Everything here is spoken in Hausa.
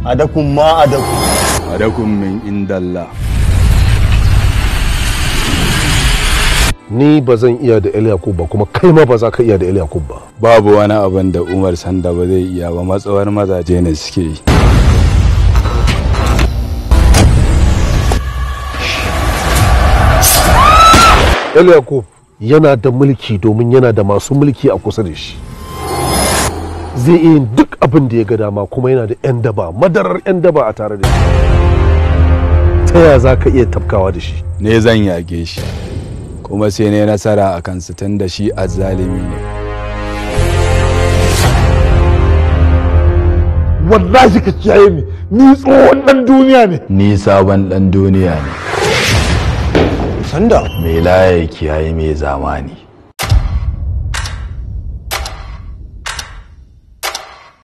Adakum ma adakum. Adakum min indallah. Ni ba zan iya da El Yakub ba, kuma kai ma ba za ka iya da El Yakub ba. Babu wani abin da Umar Sanda ba zai iya ba, matsawar mazaje ne suke yi. El Yakub yana da mulki domin yana da masu mulki a kusa da shi. Zai iya yin duk abin da ya ga dama, kuma yana da 'yan daba, madarar 'yan daba a tare da shi. Ta ya za ka iya tafkawa da shi? Ne zan yage shi, kuma sai ne nasara a kansu tun da shi azzalimi ne. Wallahi ka kiyaye ni, ni tsohon dan duniya ne. Ni sabon dan duniya ne. Sanda mai laye kiyaye mai zamani.